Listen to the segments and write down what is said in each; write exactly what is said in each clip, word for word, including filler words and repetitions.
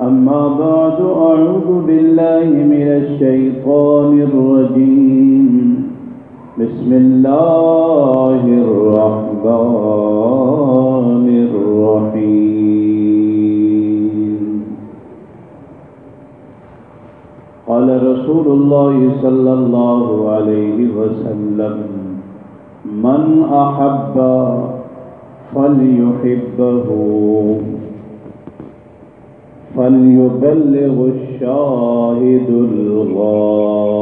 أما بعد، أعوذ بالله من الشيطان الرجيم. بسم الله الرحمن الرحيم. قال رسول الله صلى الله عليه وسلم: من أحب فليحبه، فليبلغ الشاهد الغائب.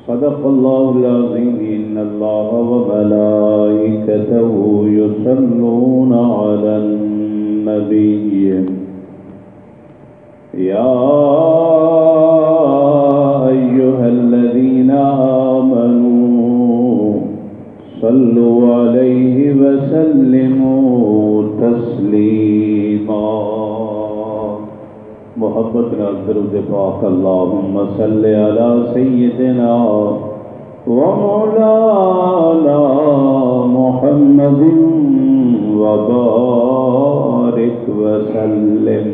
صدق الله العظيم. إن الله وملائكته يصلون على النبي. يا أيها الذين آمنوا صلوا عليه وسلموا تسليما. محبت نال درود پاک، اللهم صل على سيدنا ومولانا محمد وبارك وسلم.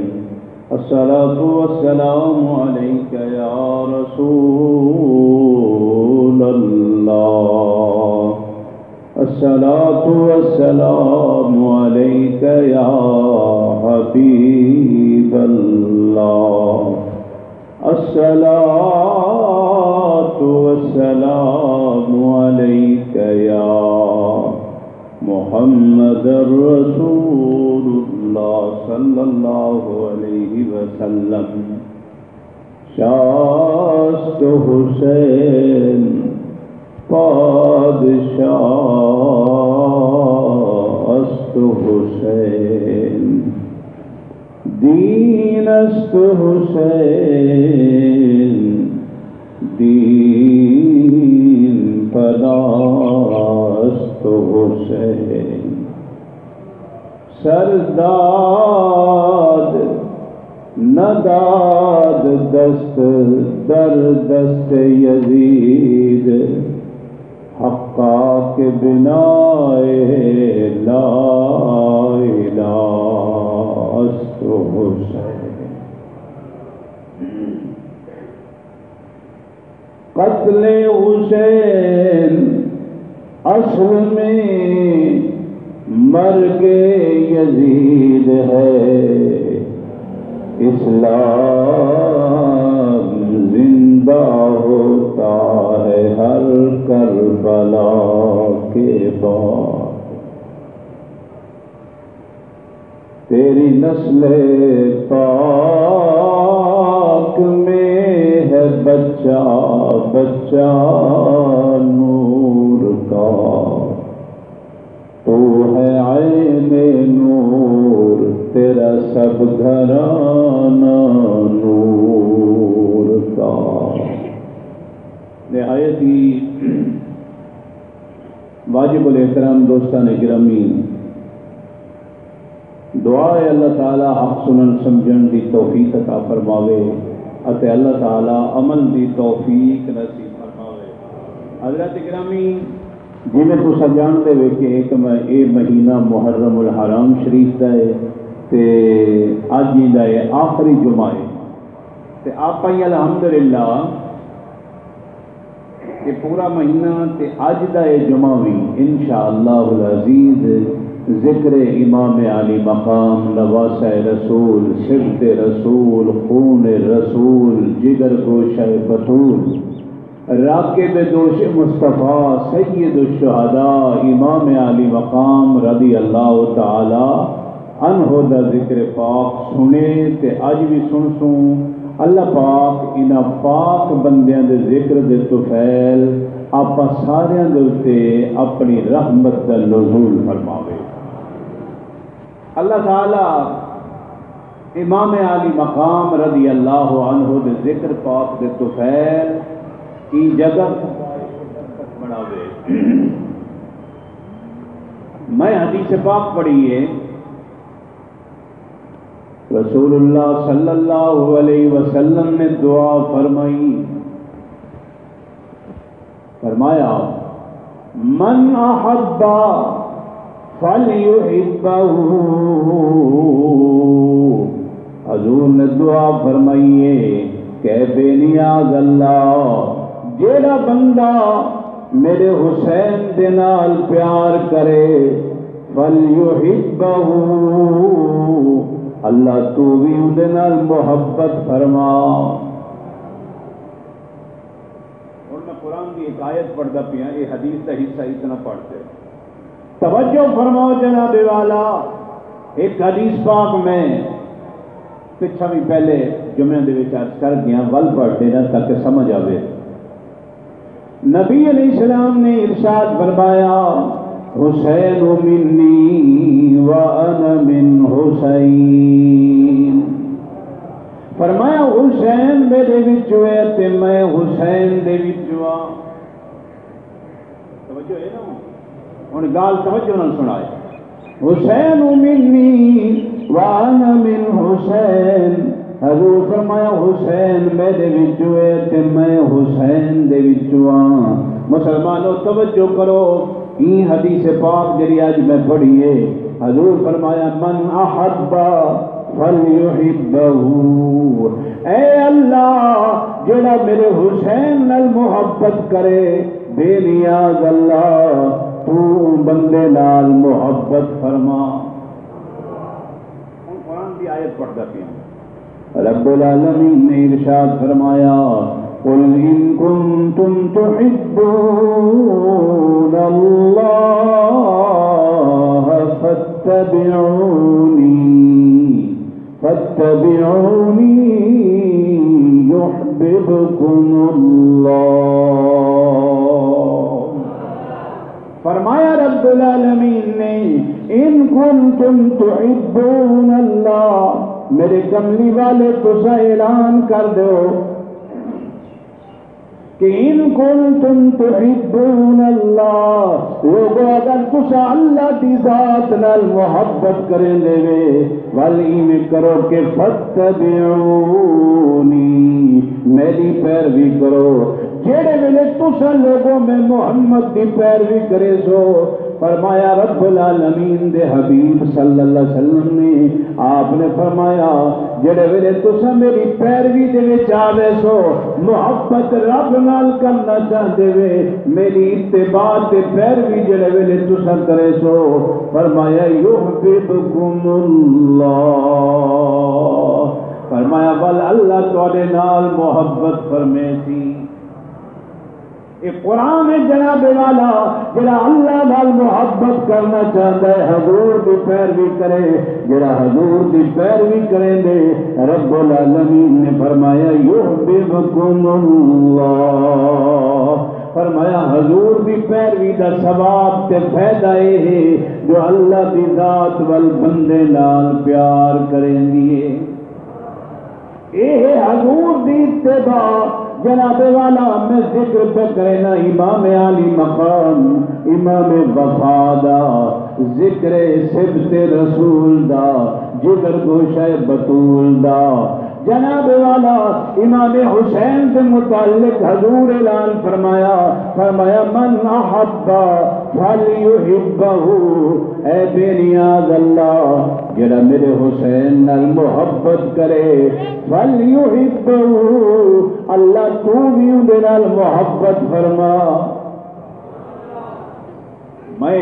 الصلاة والسلام عليك يا رسول الله. الصلاة والسلام عليك يا حبيب الله. الصلاة والسلام عليك يا محمد رسول الله صلى الله عليه وسلم. شاہ است حسین، پادشاہ است حسین، دین است حسین، دین پرست حسین. سر داد نہ داد دست در دست یزید، حقا کہ بنائے لا الہ است حسین. قتل حسین اصل میں مرگ یزید ہے، اسلام زندہ ہوتا ہے ہر کربلا کے بعد. تیری نسل پاک میں ہے بچہ بچہ نور کا، تو ہے عین نور، تیرا سب گھرانہ نور کا. نہایت ہی واجب الاحترام دوستان گرامی، دعا ہے اللہ تعالیٰ حق سنن سمجھن دی توفیق عطا فرماوے اتے اللہ تعالیٰ عمل دی توفیق نصیب فرماوے. حضرات گرامی، جیویں تساں ڄاݨدے وے کہ ایک مہ-، اے مہینہ محرم الحرام شریف دا ہے تے اڄ ایندا اے آخری جمعہ ہے، تے آپاں ہی الحمدللہ کہ پورا مہینہ تے اڄ دا اے جمعہ وی انشاءاللہ العزیز ذکر امام عالی مقام، نواسہ رسول، سبط رسول، خون رسول، جگر گوشہ بتول، راکب دوش مصطفیٰ، سید الشہداء، امام عالی مقام رضی اللہ تعالیٰ عنہ دا ذکر پاک سݨے تے اڄ وی سݨسوں۔ اللہ پاک انہاں پاک بندیاں دے ذکر دے طفیل آپاں ساریاں دے اتے اپݨی رحمت دا نزول فرماوے۔ اللہ تعالیٰ امام عالی مقام رضی اللہ عنہ دے ذکر پاک دے طفیل ایں جگہ کوں باعث برکت بݨاوے۔ میں حدیث پاک پڑھی ہے، رسول اللہ صلی اللہ علیہ وسلم نے دعا فرمائی، فرمایا، من احب فلیحبہ، دعا فرمائیے کہ بے نیاز اللہ، جیڑا بندہ میرے حسین دے نال پیار کرے، فَلْيُحِبَّهُ، اللہ تو بھی اون دے نال محبت فرما۔ ہن میں قرآن دی ایک آیت پڑھدا پیاں، اے حدیث دا حصہ اتنا پڑھ تے توجہ فرماؤ جناب والا۔ ایک حدیث پاک میں پچھا بھی پہلے جمعے دے وچ عرض کر گیا، ول پڑھ ڈینا تاکہ سمجھ آوے۔ نبی علیہ السلام نے ارشاد فرمایا، حسین منی و انا من حسین۔ فرمایا، حسین میرے وچوں ہے تے میں حسین دے وچوں ہاں۔ توجہ ہے نا؟ ہن گال توجہ نال سنائے۔ حسین منی و انا من حسین۔ حضور فرمایا، حسین میرے وچوں ہے تے میں حسین دے وچوں ہاں۔ مسلمانو، توجہ کرو، ایں حدیث پاک جڑی اج میں پڑھی ہے، حضور فرمایا، من احب فلیحبہ، اے اللہ، جڑا میرے حسین نال محبت کرے، بے نیاز اللہ، تو بندے نال محبت فرما۔ ہن قرآن دی آیت پڑھدا پیاں۔ رب العالمین نے ارشاد فرمایا، قل ان کنتم تحبون اللہ فاتبعونی، فاتبعونی یحببکم اللہ۔ فرمایا رب العالمین نے، ان کنتم تحبون اللہ، میرے کملی والے، تسا اعلان کر دیو کہ ان کنتم تحبون اللہ، لوگو، اگر تسا اللہ دی ذات نال محبت کریندے وے، ول ایویں کرو کہ فاتبعونی، میری پیروی کرو۔ جیڑے ویلے تساں لوگوں میں محمد دی پیروی کریسو، فرمایا رب العالمین دے حبیب صلی اللہ علیہ وسلم نے، آپ نے فرمایا، جیڑے ویلے تساں میری پیروی دے وچ آویسو، محبت رب نال کرنا چاہندے وے، میری اتباع تے پیروی جیڑے ویلے تساں کریسو، فرمایا، یحببکم اللہ، فرمایا، ول اللہ تہاڈے نال محبت فرمیسی۔ اے قرآن ہے جناب والا، جڑا اللہ نال محبت کرنا چاہندا ہے، حضور دی پیروی کرے، جڑا حضور دی پیروی کریندے، رب العالمین نے فرمایا، یحببکم اللہ۔ فرمایا، حضور دی پیروی دا ثواب تے فائدہ اے ہے جو اللہ دی ذات ول بندے نال پیار کریندی ہے۔ اے ہے حضور دی اتباع۔ جناب والا، میں ذکر پہ کرینا امام عالی مقام، امام وفا دا، ذکر سبط رسول دا، جگر گوشہ بتول دا۔ جناب والا، امام حسین دے متعلق حضور اعلان فرمایا، فرمایا، من احب فلیحبہ، اے بے نیاز اللہ، جڑا میرے حسین نال محبت کرے، فلیحبہ، اللہ تو بھی اون دے نال محبت فرما۔ میں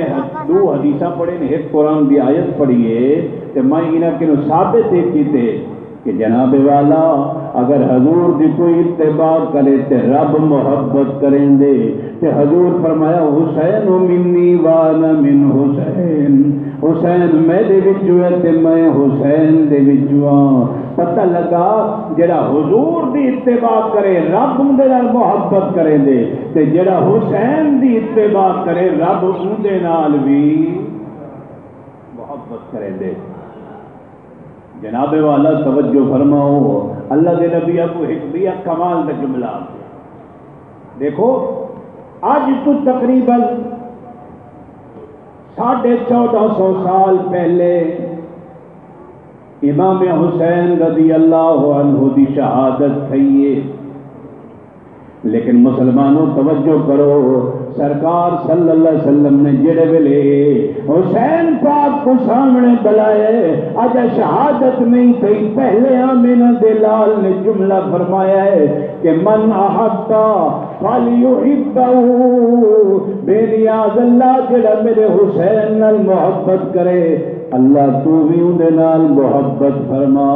دو حدیثاں پڑھے نے، ایک قرآن دی آیت پڑھی ہے، تے میں انہاں کنوں ثابت اے کیتے کہ جناب والا، اگر حضور دی کوئی اتباع کرے تے رب محبت کریندے۔ تے حضور فرمایا، حسین منی وانا من حسین، حسین میرے وچوں ہے تے میں حسین دے وچوں ہاں۔ پتہ لگا، جڑا حضور دی اتباع کرے، رب اون دے نال محبت کریندے، تے جڑا حسین دی اتباع کرے، رب اون دے نال بھی محبت کریندے۔ جناب والا، توجہ فرماؤ، اللہ دے نبی اگوں ایک بیا کمال دا جملہ آکھیا۔ دیکھو، اج تو تقریباً ساڑھے چودہ سو سال پہلے امام حسین رضی اللہ عنہ دی شہادت تھئی ہے۔ لیکن مسلمانوں، توجہ کرو، سرکار صلی اللہ علیہ وسلم نے جڑے ویلے حسین پاک کو سامنے بلائے، اجا شہادت نہیں تھی، پہلے آمنہ دے لال نے جملہ فرمایا ہے کہ من احب فلیحبہ، بے نیاز اللہ، جڑا میرے حسین نال محبت کرے، اللہ تو بھی اون دے نال محبت فرما۔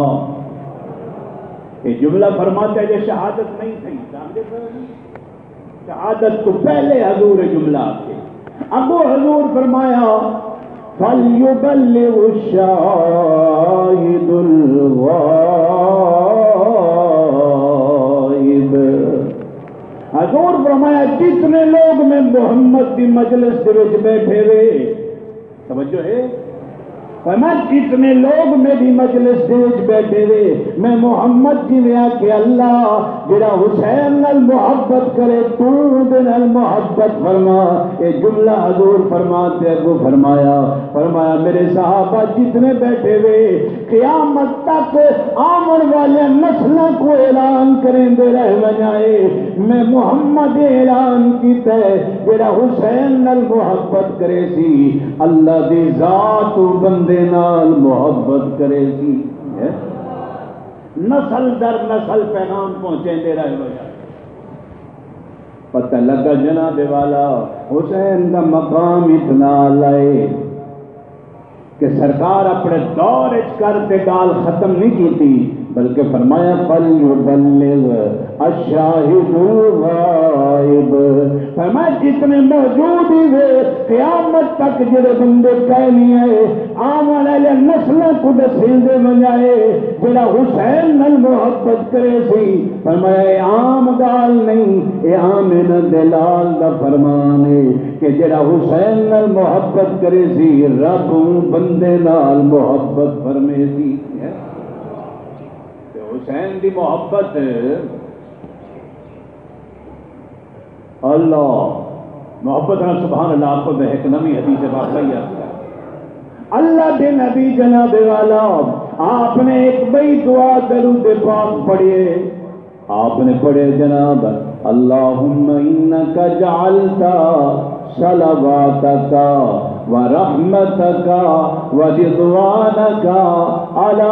یہ جملہ فرماتا ہے، یہ شہادت نہیں تھی، جانتے ہو؟ شہادت تو پہلے حضور جملہ آکھے۔ اگو حضور فرمایا، فَلْيُبَلِّغْ الشَّاهِدُ الْغَائِبَ۔ حضور فرمایا، جتنے لوگ میں محمد دی مجلس دے وچ بیٹھے وے، توجہ ہے؟ فرمایا، جتنے لوگ میری مجلس دے وچ بیٹھے وے، میں محمد جی نے آکھے، اللہ جڑا حسین نال محبت کرے، تو دے نال محبت فرما۔ اے جملہ حضور فرما تے اگوں فرمایا، فرمایا، میرے صحابہ جتنے بیٹھے وے، قیامت تک آون والیاں نسلاں کو اعلان کریندے رہ ونجائے، میں محمد اعلان کیتا ہے، جڑا حسین نال محبت کرے سی، اللہ دی ذات او بندے نال محبت کرے سی۔ نسل در نسل پیغام پہنچیندے رہ ونجائے۔ پتہ لگا جناب والا، حسین دا مقام اتنا اعلیٰ ہے کہ سرکار اپنے دور اچ کر تے ڳالھ ختم نہیں کیتی، بلکہ فرمایا، فَلْيُبَلِّغْ الشَّاهِدُ الْغَائِبَ۔ فرمایا، جتنے موجود ہی وے، قیامت تک جڑے بندے کائے نہیں آئے، آون والے نسلاں کو ݙسیندے ونڄائے، جڑا حسین نال محبت کرے سی۔ فرمایا، اے عام ڳالھ نہیں، اے آمنہ دے لال دا فرمان ہے کہ جڑا حسین نال محبت کرے سی، رب اوں بندے نال محبت فرمے سی۔ تے حسین دی محبت، اللہ، محبت نال سبحان اللہ آکھو تے ہک نویں حدیث پاک پڑھی آ۔ اللہ دے نبی جناب والا، آپ نے ایک بئی دعا درود پاک پڑھیے۔ آپ نے پڑھے جناب، اللہم انک جعلت صلواتک و رحمتک و رضوانک علی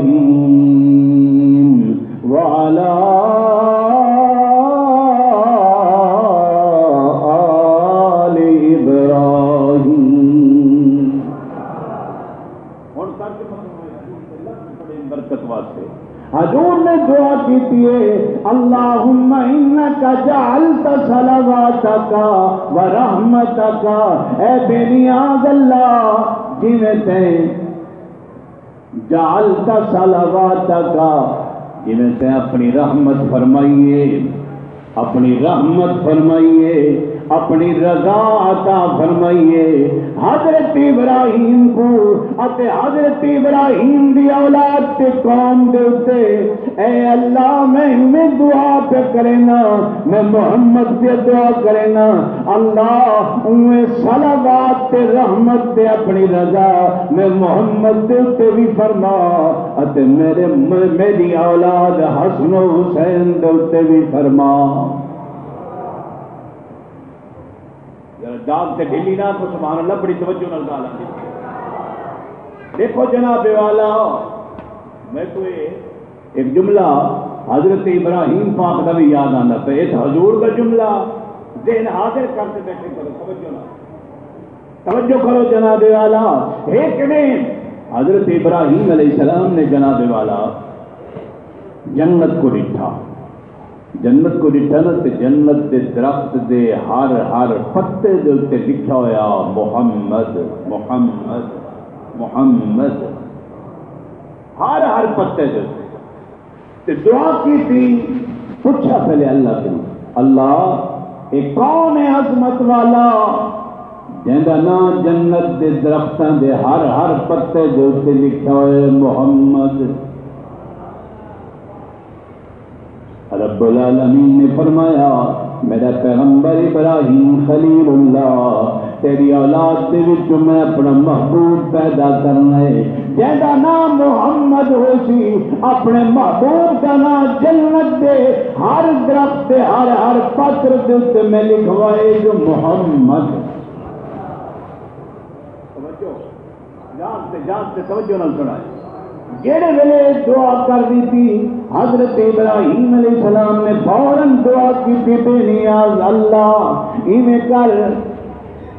ابراہیم وعلی آل ابراہیم۔ ہݨ ترجمہ کرو، حضور دے لفظ پڑھے برکت واسطے۔ حضور نے دعا کیتی ہے، اللہم انک جعلت صلواتک و رحمتک، اے بے نیاز اللہ، جویں تیں جعلت صلواتک، جویں تیں اپݨی رحمت فرمائی ہے، اپݨی رحمت فرمائی ہے، اپݨی رضا عطا فرمائی ہے حضرت ابراہیم کو اتے حضرت ابراہیم دی اولاد تے قوم دے اتے۔ اے اللہ، میں ایویں دعا پیا کرینا، میں محمد پیا دعا کرینا، اللہ، اویں صلوات تے رحمت تے اپݨی رضا میں محمد دے اتے وی فرما، اتے میرے، میں، میری اولاد حسن و حسین دے اتے وی فرما۔ ذرا جاگ تے ڈھلی نہ کو، سبحان اللہ، بڑی توجہ نال ڳالھ آندی۔ دیکھو جناب والا، میں کوئی ایک جملہ حضرت ابراہیم پاک دا بھی یاد آندا پئے۔ ایک حضور دا جملہ ذہن حاضر کر کے بیٹھے کرو، توجہ نال۔ توجہ کرو جناب والا، ہے کہ نہیں؟ حضرت ابراہیم علیہ السلام نے جناب والا جنت کو ݙٹھا۔ جنت کو ݙٹھا نا، تے جنت دے درخت دے ہر ہر پتے دے اتے لکھیا ہویا محمد، محمد، محمد۔ ہر ہر پتے دے اتے۔ تے دعا کیتی، پچھا پہلے اللہ کنوں، اللہ، اے کون ہے عظمت والا جیندا ناں جنت دے درختاں دے ہر ہر پتے دے اتے لکھیا ہوئے محمد؟ رب العالمین نے فرمایا، میرا پیغمبر ابراہیم خلیل اللہ تیری اولاد دے وچوں میں اپنا محبوب پیدا کرنا ہے، جیندا نام محمد ہوسی۔ اپنے محبوب دا نام جنت دے ہر درخت دے، ہر، ہر پتر دے اُتے میں لکھوائے جو محمد۔ توجہ، جان تے، جان تے توجہ نال سݨائے۔ جیڑھے ویلے دعا کر ݙتی، حضرت ابراہیم علیہ السلام نے فوراً دعا کیتی، بے نیاز اللہ، ایویں کر،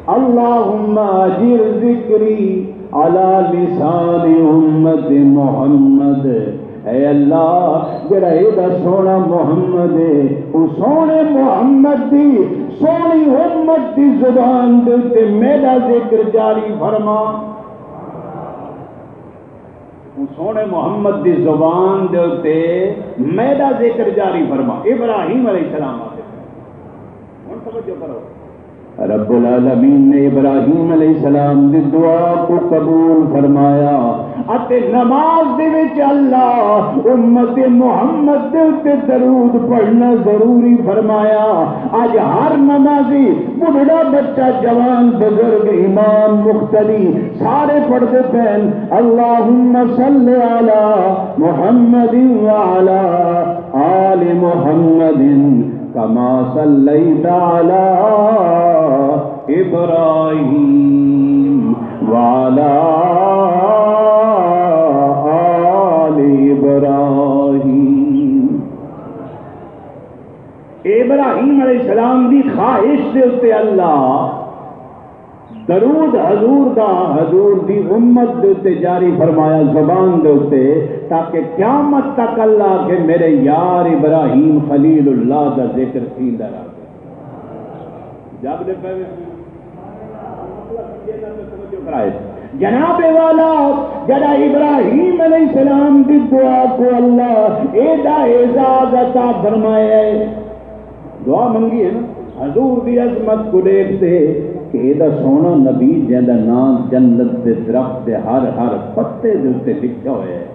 اللہم اجر ذکری علی لسان امت محمد۔ اے اللہ، جیڑھا ایݙا سوہݨا محمد ہے، اوں سوہݨے محمد دی سوہݨی امت دی زبان دے اُتے میݙا ذکر جاری فرما۔ اوں سوہݨے محمد دی زبان دے اُتے میݙا ذکر جاری فرما۔ ابراہیم علیہ السلام آتے پئے۔ ہݨ توجہ کرو۔ رب العالمین نے ابراہیم علیہ السلام دی دعا کوں قبول فرمایا، اتے نماز دے وچ اللہ، امت محمد دے اُتے درود پڑھنا ضروری فرمایا۔ اڄ ہر نمازی، ٻڈھڑا، بچہ، جوان، بزرگ، امام، مقتدی، سارے پڑھدے پئن، اللہم صل علی محمد وعلی آل محمد کما صلیت علی ابراہیم وعلی آل ابراہیم۔ ابراہیم علیہ السلام دی خواہش دے اُتے اللہ درود حضور دا حضور دی امت دے اُتے جاری فرمایا، زبان دے اُتے، تاکہ قیامت تک اللہ آکھے، میرے یار ابراہیم خلیل اللہ دا ذکر تھیندا رہے۔ جاڳدے پئے وے؟ جناب والا، جڑا ابراہیم علیہ السلام دی دعا کو اللہ ایݙا اعزاز عطا فرمایا ہے، دعا منگی ہے نا، حضور دی عظمت کو ݙیکھدے کہ ایݙا سوہݨا نبی، جیندا ناں جنت دے درخت دے ہر ہر پتے دے اُتے لکھیا ہویا ہے۔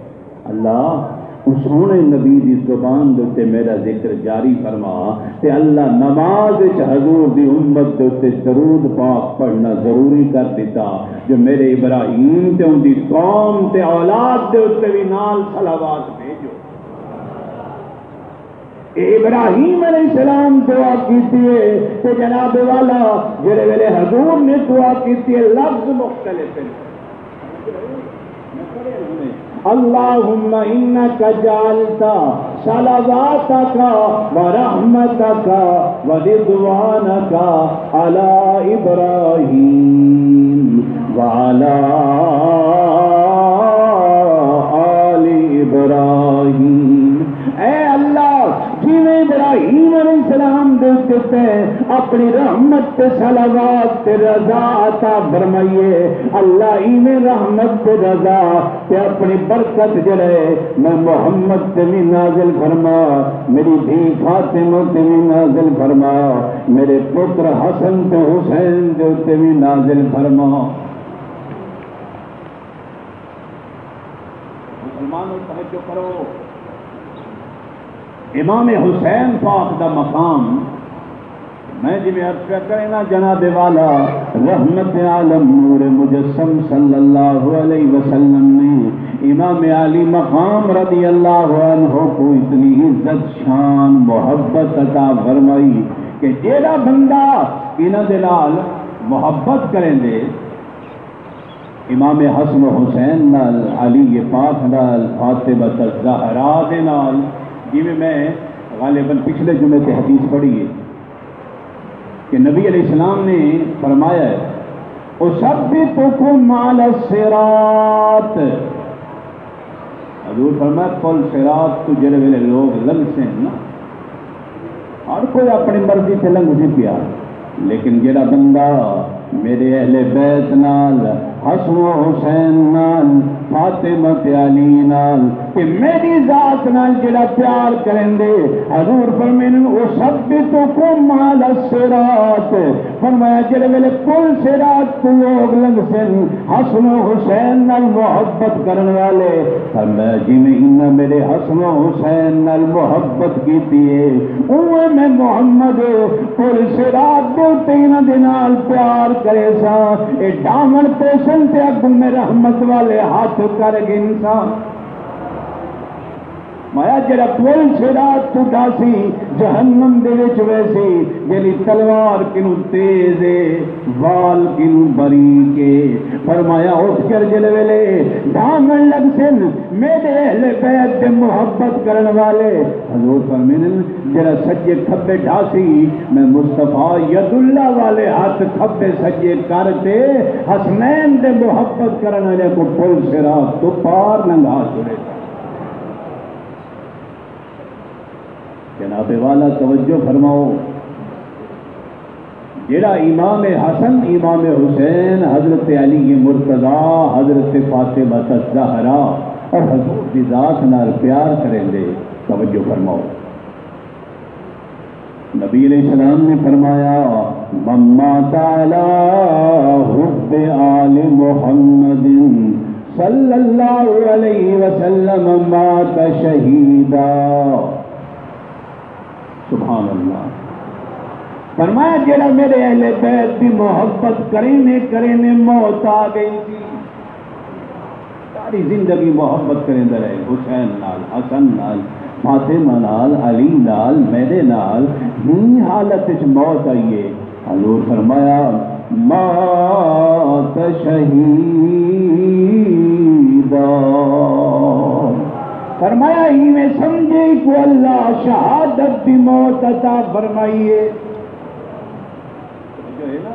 اللہ، اوں سوہݨے نبی دی زبان دے اُتے میݙا ذکر جاری فرما، تے اللہ نماز وچ حضور دی امت دے اُتے درود پاک پڑھنا ضروری کر ݙتا، جو میݙے ابراہیم تے اوندی قوم تے اولاد دے اُتے وی نال صلوات بھیجو۔ اے ابراہیم علیہ السلام دعا کیتی ہے، تے جناب والا، جڑے ویلے حضور نے دعا کیتی ہے، لفظ مختلف ہیں۔ اللہم انک جعلت صلواتک و رحمتک و رضوانک علی ابراہیم وعلی آل ابراہیم۔ اے اللہ، جیویں ابراہیم علیہ السلام دے اُتے تیں اپݨی رحمت تے صلوات تے رضا عطا فرمائیے، اللہ ایویں رحمت تے رضا تے اپݨی برکت جڑے میں محمد تے وی نازل فرما، میری دھی فاطمہ تے وی نازل فرما، میرے پتر حسن تے حسین دے اُتے وی نازل فرما۔ مسلمانوں، توجہ کرو، امام حسین پاک دا مقام، میں جویں عرض پیا کریں نا، جناب والا، رحمت عالم نور مجسم صلی اللہ علیہ وسلم نے امام عالی مقام رضی اللہ عنہ کو اتنی عزت، شان، محبت عطا فرمائی کہ جیڑا بندہ انہاں دے نال محبت کریندے، امام حسن و حسین نال، علی پاک نال، فاطمۃ الزہرا دے نال، جیویں میں غالباً پچھلے جمعے تے حدیث پڑھی ہے کہ نبی علیہ السلام نے فرمایا ہے، "اثبتکم علی الصراط"، حضور فرمایا، پل صراط تو جڑے ویلے لوگ لنگسن نا، ہر کوئی اپنی مرضی تے لنگسی پیا، لیکن جڑا بندہ میرے اہل بیت نال، حسن و حسین نال، فاطمہ تے علی نال، تے میݙی ذات نال جیڑھا پیار کریندے، حضور فرمیندن، "اثبتکم علی الصراط۔" فرمایا، جیڑھے ویلے پل صراط توں لوگ لنگھسن، حسن و حسین نال محبت کرݨ والے، فرمایا، جیویں انہاں میݙے حسن و حسین نال محبت کیتی ہے، اوویں میں محمد پل صراط دے اتے انہاں دے نال پیار کریساں۔ اے ڈھاوݨ پیسن تے اڳوں میں رحمت والے ہتھ کر گھنساں۔ مایا جیڑھا پل صراط توں ڈھاسی، جہنم دے وچ ویسی، جیڑھی تلوار کنوں تیز ہے، وال کنوں باریک ہے۔ فرمایا، اٹھ کر جیڑھے ویلے ڈھاوݨ لڳسن، میݙے اہل بیت دے محبت کرݨ والے، حضور فرمیندن، جیڑھا سڄے کھٻے ڈھاسی، میں مصطفیٰ ید اللہ والے ہتھ کھٻے سڄے کر تے حسنین دے محبت کرݨ والے کوں پل صراط توں پار لنگھا چھوڑے۔ جناب والا، توجہ فرماؤ، جیڑھا امام حسن، امام حسین، حضرت علی مرتضیٰ، حضرت فاطمہ الزہرا اور حضور دی ذات نال پیار کریندے، توجہ فرماؤ۔ نبی علیہ السلام نے فرمایا، "من مات علی حب آل محمد صلی اللہ علیہ وسلم مات شہیدا۔" سبحان اللہ۔ فرمایا، جیڑھا میرے اہل بیت دی محبت کرینے کرینے موت آ گئی سی، ساری زندگی محبت کریندا رہے، حسین نال، حسن نال، فاطمہ نال، علی نال، میرے نال، ہی حالت وچ موت آئی ہے۔ حضور فرمایا، مات شہیدا۔ فرمایا، ایویں سمجھے کو اللہ شہادت دی موت عطا فرمائی ہے۔ جو ہے نا،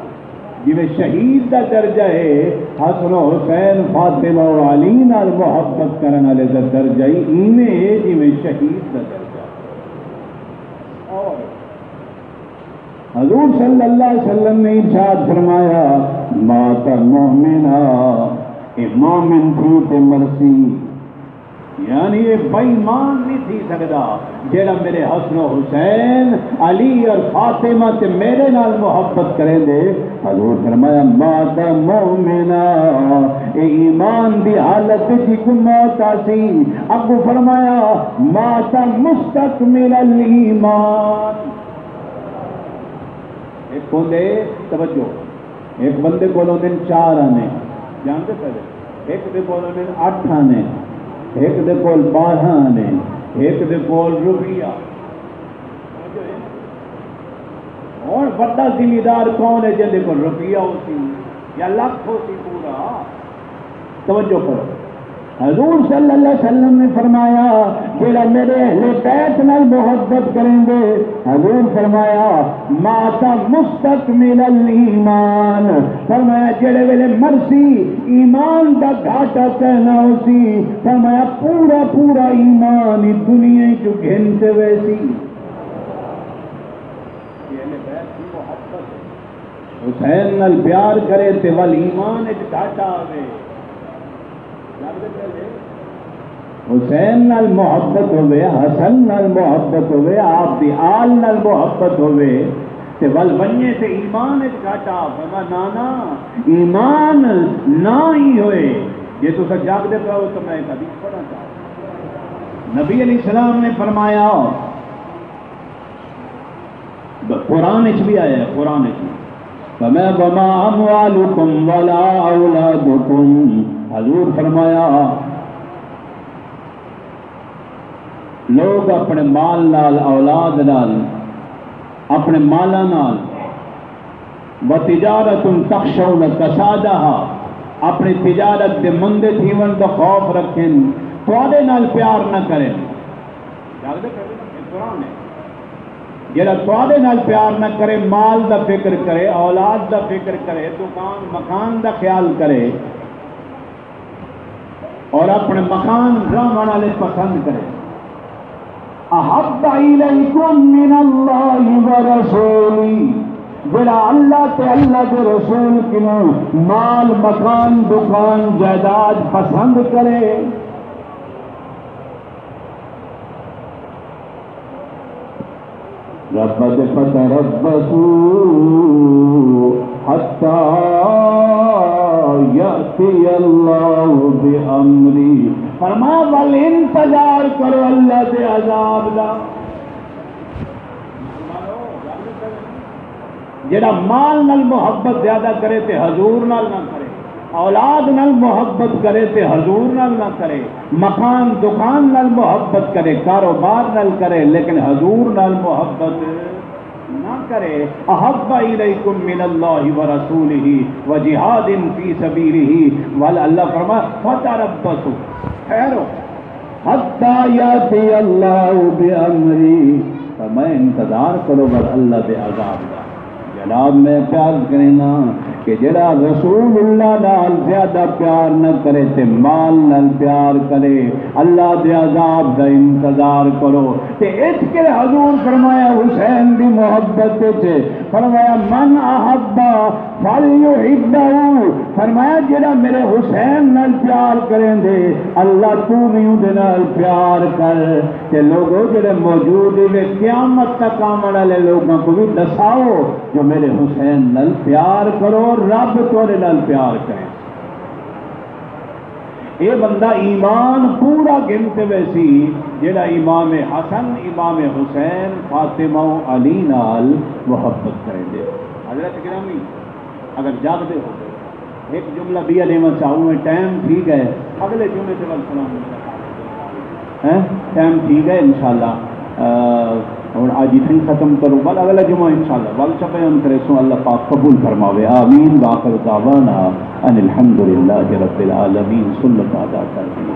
جویں شہید دا درجہ ہے، حسن و حسین، فاطمہ و علی نال محبت کرن والے دا درجہ ہی ایویں ہے جویں شہید دا درجہ۔ اور حضور صلی اللہ علیہ وسلم نے ارشاد فرمایا، مات مومنا، اے مومن تھی تے مرسی، یعنی اے بے ایمان نہیں تھی سکدا، جیڑا میرے حسن و حسین، علی اور فاطمہ تے میرے نال محبت کریں دے۔ حضور فرمایا، مات مومنا، اے ایمان دی حالت وچ ہک موت آسی۔ اگوں فرمایا، مات مستکمل الایمان۔ ہک ہوندے، توجہ، ہک بندے کول ہوندن چار آنے، جاندے پئے؟ ہک دے کول ہوندن اٹھ آنے، ہک دے کول بارہ آنے، ہک دے کول روپیہ۔ ہن وݙا ذمہ دار کون ہے جیندے کول روپیہ ہوسی یا لکھ ہوسی پورا؟ توجہ کرو۔ حضور صلی اللہ علیہ وسلم نے فرمایا، جیڑا میرے اہل بیت نال محبت کریں دے، حضور فرمایا، مات مستکمل الایمان۔ فرمایا، جیڑے ویلے مرسی، ایمان دا گھاٹا کہنا ہوسی۔ فرمایا، پورا پورا ایمان ہی دنیا چوں گھن تے ویسی۔ اہل بیت دی محبت ہے۔ حسین نال پیار کرے تے ول ایمان اچ گھاٹا آوے۔ حسین نال محبت ہوے، حسن نال محبت ہوے، آپ دی آل نال محبت ہوے تے ول ونجے تے ایمان اچ گھاٹا آوے۔ نانا، ایمان نہ ہی ہوئے۔ جے تساں جاگدے پئے ہو تو میں ایک حدیث پڑھنا چاہوں۔ نبی علیہ السلام نے فرمایا، قرآن اچ بھی آیا ہے، قرآن اچ بھی۔ فرمایا، وما اموالکم ولا اولادکم۔ حضور فرمایا، لوگ اپنے مال نال، اولاد نال، اپنے مالاں نال، وتجارۃ تخشون کسادہا، اپنی تجارت دے مندے تھیوݨ دا خوف رکھن، تہاݙے نال پیار نہ کرن۔ جاگدے پئے وے نا، اے قرآن ہے۔ جیڑا تہاݙے نال پیار نہ کرے، مال دا فکر کرے، اولاد دا فکر کرے، دکان مکان دا خیال کرے اور اپنے مکان رہوݨ والے پسند کرے۔ احب الیکم من اللہ و رسولہ۔ جڑا اللہ تے اللہ دے رسول کنوں مال، مکان، دکان، جائیداد پسند کرے۔ رب دے فتربصوا حتی یأتی اللہ بامرہ، فرمایا ول انتظار کرو اللہ دے عذاب دا۔ جڑا مال نال محبت زیادہ کرے تے حضور نال نہ کرے، اولاد نال محبت کرے تے حضور نال نہ کرے، مکان دکان نال محبت کرے، کاروبار نال کرے، لیکن حضور نال محبت نہ کرے۔ احب الیکم من اللہ و رسولہ و جہاد فی سبیلہ، ول اللہ فرمایا فتربصوا، ٹھہرو، حتی یاتی اللہ بامرہ، فرمایا انتظار کرو بس اللہ دے عذاب دا۔ جناب، میں پیار کرینا کہ جڑا رسول اللہ نال زیادہ پیار نہ کرے تے مال نال پیار کرے، اللہ دے عذاب دا انتظار کرو۔ تے اتھ کے حضور فرمایا حسین دی محبت وچ، فرمایا من احب فلیحبہ، فرمایا جڑا میرے حسین نال پیار کریندے، اللہ توں وی اوندے نال پیار کر۔ تے لوگو جڑے موجود ہیوے، قیامت تک آوݨ والے لوگاں کوں وی ݙساؤ جو میرے حسین نال پیار کرو، رب تہاݙے نال پیار کرے۔ اے بندہ ایمان پورا گھن تے ویسی جیڑھا امام حسن، امام حسین، فاطمہ و علی نال محبت کریندے۔ حضرت گرامی، اگر جاڳدے ہو، ہک جملہ ٻیا ݙیواں چاہوں، ٹائم تھی ڳئے، اڳلے جمعے تے ول سلام۔ ہیں؟ ٹائم تھی ڳئے، انشاءاللہ۔ آ، ہݨ اڄ اتھائیں ختم کروں، ول اڳلا جمعہ انشاءاللہ ول چا بیان کریسوں۔ اللہ پاک قبول فرماوے۔ آمین۔ وآخر دعوانا ان الحمدللہ رب العالمین۔ سنت ادا کر ݙیو۔